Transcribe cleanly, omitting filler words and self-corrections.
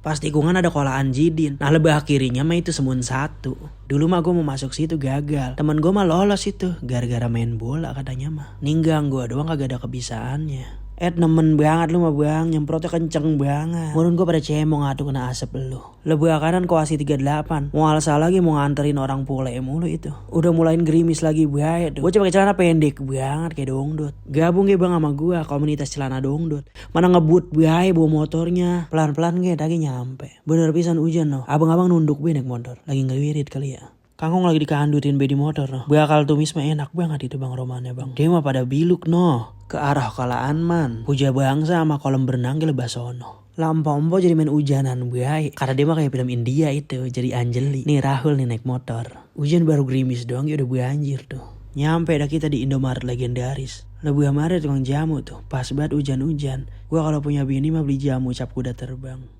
Pas tikungan ada kolaan jidin. Nah lebah kirinya mah itu Semun 1. Dulu mah gue mau masuk situ gagal. Temen gue mah lolos itu gara-gara main bola katanya mah. Ninggang gue doang kagak ada kebisaannya. Nemen banget lu mah bang, nyemprotnya kenceng banget. Murun gue pada cemong atuh kena asap lu. Lebah kanan koasi 38. Mau alsa lagi mau nganterin orang pule mulu itu. Udah mulain gerimis lagi bahaya tuh. Gue coba pakai celana pendek banget kayak dongdut. Gabung ya bang sama gue komunitas celana dongdut. Mana ngebut bahaya bawa motornya. Pelan-pelan kayak tadi nyampe. Bener pisan hujan loh. Abang-abang nunduk naik motor. Lagi ngeliwirit kali ya. Kangkong lagi dikandutin be di motor noh. Bakal tumis mah enak banget itu bang romannya bang. Dia mah pada biluk noh. Ke arah Kalaan man. Puja bangsa sama kolam berenang ke Lebasono. Lampompo jadi main hujanan baik. Karena dia mah kayak film India itu. Jadi Anjeli. Nih Rahul nih naik motor. Hujan baru gerimis doang ya udah banjir tuh. Nyampe dah kita di Indomaret legendaris. Lebih Maret tukang jamu tuh. Pas banget hujan-hujan. Gua kalau punya bini mah beli jamu cap kuda terbang.